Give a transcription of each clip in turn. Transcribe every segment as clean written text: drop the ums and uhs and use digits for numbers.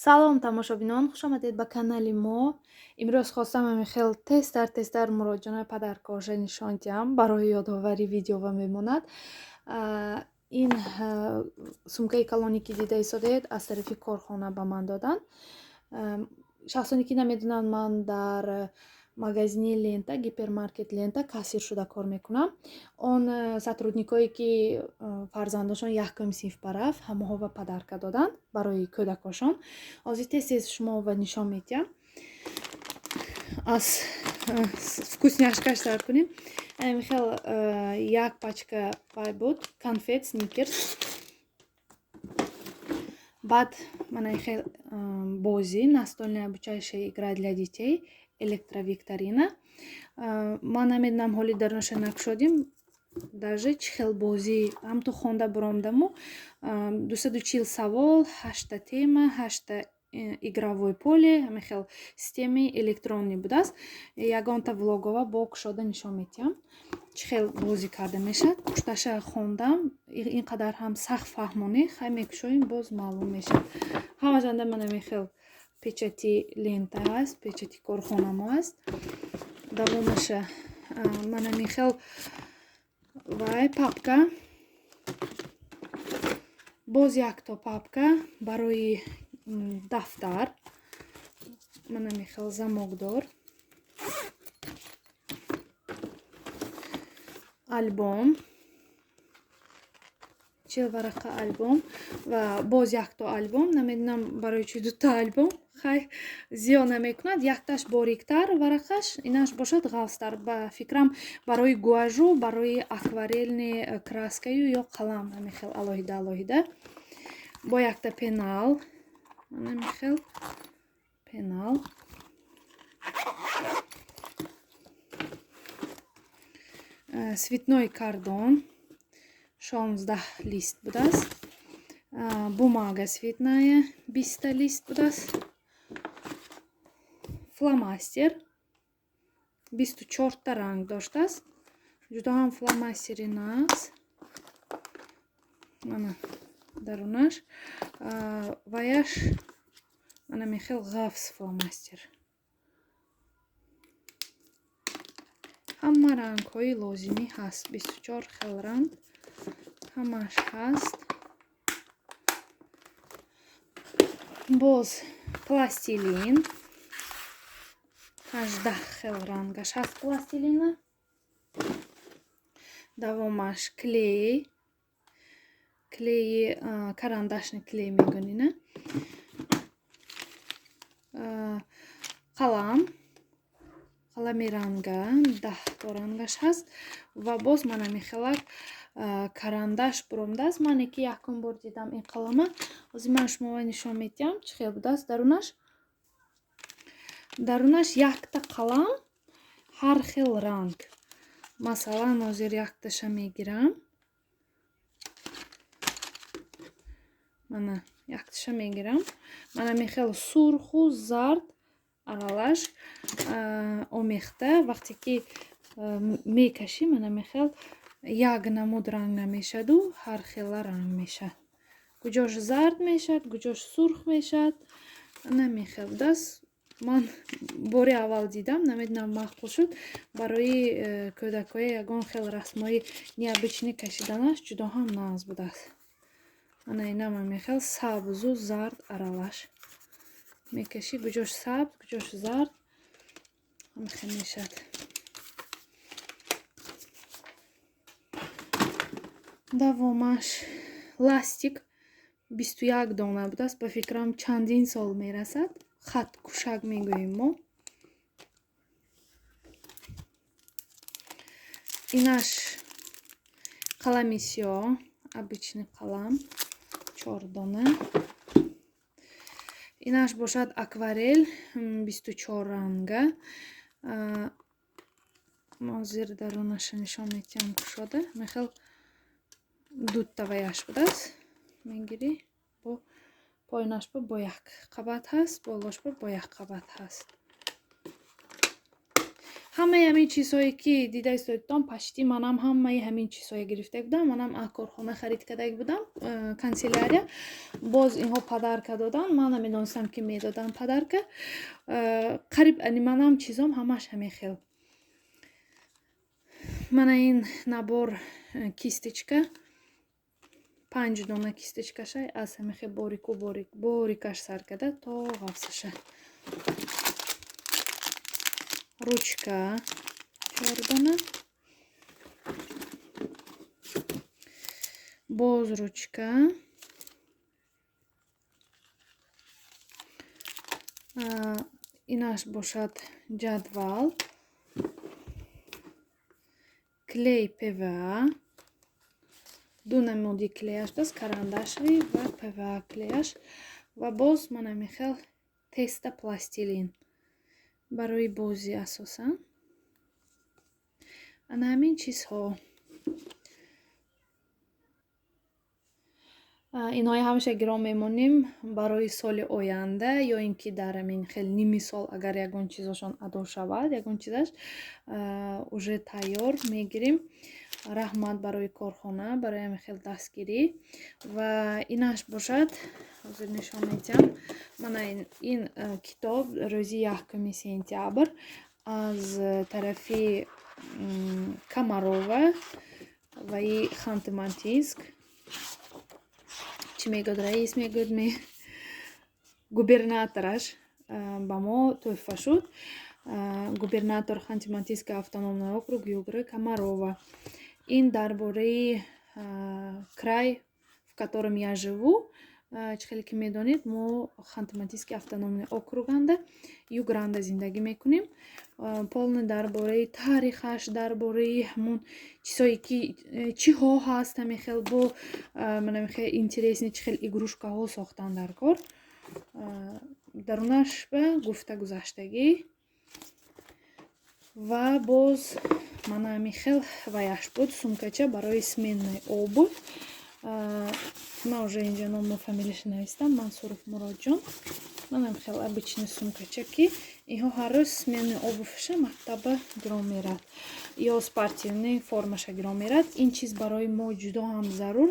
Салом, тамошобинон, хушомадед ба канали мо. Имрӯз хостам ҳамин хел тезтар тезтар Муроҷонаи падаркоша нишон диҳам, барои ёдоварӣ видеова мемонад. Ин сумкаи калоне, ки дида истодаед, аз тарафи корхона ба ман доданд. Шахсоне, ки намедонанд, ман дар магазини Лента, гипермаркет Лента кассир шуда кор мекунам. Он сотрудникое, ки фарзандошон якум синф барафт, ҳамаҳо ба подарка доданд барои кӯдакошон. Ҳозир тез тез шумо ба нишон медиҳам. Аз вкусняшкаш сар кунем. Михел як пачка вай буд, конфет Сникерс. Баъд мана хел бозӣ, настольная обучающая игра для детей, электровикторина. Ман намедонам, ҳоли дарунаша накушодим даже, чӣ хел бозӣ. Ҳамту хонда буромдаму, 240 савол, ҳашта тема, ҳашта игровой поле, ҳамин хел системаи электронӣ будааст. Ягонта влогова бо кушода нишон медиҳам, чӣ хел бозӣ карда мешавад. Пушташа хондам, ин қадар ҳам сахт фаҳмонӣ. Хай, мекушоем, боз маълум мешавад. Ҳамашанда ман ҳамин хел печати Лента ҳаст, печати корхонамо аст. Давомаша ман ҳамин хел вай папка, боз якто папка барои дафтар, ман ҳамин хел замокдор, альбом, 40 варақа альбом ва боз якто альбом. Намедонам, барои чӣ дута альбом. Хай, зиён намекунад. Якташ бориктар варақаш, инаш бошад ғафзтар. Ба фикрам, барои гуажу, барои акварельный краскаю ё қалам, ҳамин хел алоҳида алоҳида. Бо якта пенал, ҳамин хел пенал, цветной картон, 16 лист будааст, бумага цветная, 20-та лист будааст, фломастер, 24-та ранг доштааст. Ҷудо ҳам фломастери нағз. Мана дарунаш ваяш, мана мехел ғафз фломастер, ҳама рангҳои лозимӣ ҳаст, 24 хел ранг ҳамаш ҳаст. Боз пластилин, 18 хел рангаш ҳаст пластилина. Давомаш клей, клеи карандашный клей мегӯнина, қалам, қалами ранга, 10-то рангаш ҳаст. Ва боз мана мехелак карандаш буромдааст. Мане ки якум бор дидам ин қалама. Ҳозир ман шуморо нишон медиҳам, чӣ хел будааст дарунаш. Дарунаш якта қалам, ҳар хел ранг. Масалан, ҳозир якташа мегирам, мана якташа мегирам, мана мехел сурху зард аралаш омехта. Вақте ки мекашӣ, мана мехел як намуд ранг намешаду, ҳар хела ранг мешавад. Куҷош зард мешавад, куҷош сурх мешавад, намехел будааст. Ман бори аввал дидам, намедонам, маъқул шуд. Барои кӯдакҳои ягон хел расмҳои необычный кашиданаш ҷудо ҳам нағз будааст. Ана инам мехел сабзу зард аралаш мекашӣ, куҷош сабз, куҷош зард, ҳамихел мешавад. Давомаш ластик, 21 дона будааст. Ба фикрам, чандин сол мерасад. Хаткушак мегӯем мо. Инаш қалами сиёҳ, обычный қалам, чор дона. Инаш бошад акварел, 24 ранга. Ҳозир дарунаша нишон медиҳам кушода. Мехел дута ваяш будааст, мегирӣ, бо поинаш бо як қабат ҳаст, болош бо як қабат ҳаст. Ҳамаи ҳамин чизҳое, ки дида истодитон, почти манам ҳамаи ҳамин чизҳое гирифта будам. Манам аз корхона харид карда будам, канцелярия. Боз инҳо подарка додан, ман намедонистам, ки медодан подарка. Қариб манам чизом ҳамаш ҳамин хел. Мана ин набор кисточка, панҷ дона кисточкаша, аз ҳамин хел борику борик борикаш сар карда то ғафсаша. Ручка чор дона, боз ручка, инаш бошад ҷадвал, клей ПВА, ду намуди клеяш даст, карандашви ва ПВА клеяш, ва боз мана михел теста пластилин барои бозӣ асосан. Ана ҳамин чизҳо. Инҳои ҳамаша гирон мемонем барои соли оянда, ё ин ки дар ҳамин хел ними сол агар ягон чизошон адо шавад, ягон чизаш уже тайёр мегирем. Раҳмат барои корхона, барои ҳамин хел дастгирӣ. Ва инаш бошад, ҳозир нишон медиҳам. Мана ин китоб рӯзи 1 сентябр аз тарафи Комарова ва и Ханты-Мансийск. Чӣ мегӯяд раис, мегӯяд ме губернатораш ба мо тӯҳфа шуд. Губернатор Ханты-Мансийский автономный округ Югры Комарова. Ин дар бораи край, в котором я живу. Чӣ хеле ки медонед, мо Ханты-Мансийский автономный округанда, Югранда зиндагӣ мекунем. Полный дар бораи таърихаш, дар бораи ҳамон чизҳое ки чиҳо ҳаст, ҳамин хел бо манам хел интересный чӣ хел игрушкаҳо сохтан дар кор. Дарунаш ба гуфта гузаштагӣ. Ва боз мана ҳамин хел ваяш буд, сумкача барои сменной обувь. Ман уже инҷа ному фамилияша навистам, Мансуров Муроджон. Манам хел обычный сумкача, ки инҳо ҳар рӯз сменный обувьша мактаба гирон мерад ё спортивный формаша гирон мерад. Ин чиз барои мо ҷудо ҳам зарур.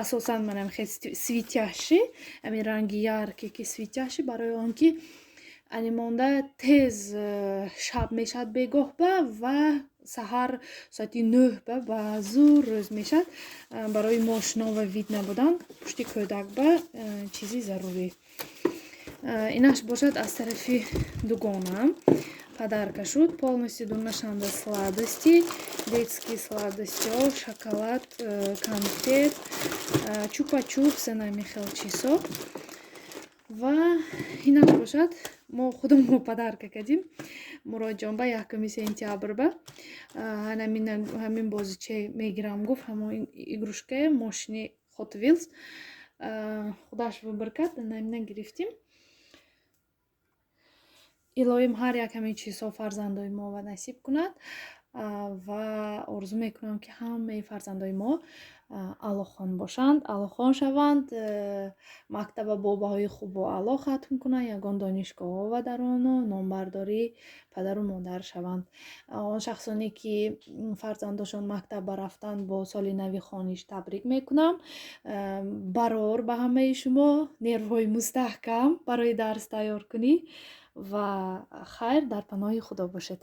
Асосан манам хел светящий, ҳамин ранги яркий ки светящий, барои он ки ани монда тез шаб мешавад бегоҳба ва саҳар соати 9 ба зур рӯз мешавад. Барои мошинова вид набудан пушти кӯдакба чизи зарурӣ. Инаш бошад аз тарафи дугонам подарка шуд. Полностью дунашанда сладости, детские сладостиҳо, шоколад, конфет, чупа-чупс, ана хел чизҳо. Ва инаш бошад мо худамон подарка кардем Муроджон ба 1 сентябр ба. Ҳамин бозича мегирам гуфт, ҳамон игрушкае мошини Hot Wheels худаш выбор кард, ана гирифтем. Илоҳим ҳар як ҳамин чизҳо фарзандои мо ва насиб кунад ва орзу мекунам, ки ҳамаи фарзандои мо аълохон бошанд, аълохон шаванд, мактаба бо баҳои хубу аъло хатм кунанд, ягон донишгоҳҳо ва дарону номбардории падару модар шаванд. Он шахсоне ки фарзандошон мактаб рафтанд, бо соли нави хониш табрик мекунам. Барор ба ҳамаи шумо, нервҳои мустаҳкам барои дарс тайёр кунӣ ва хайр, дар паноҳи Худо бошед.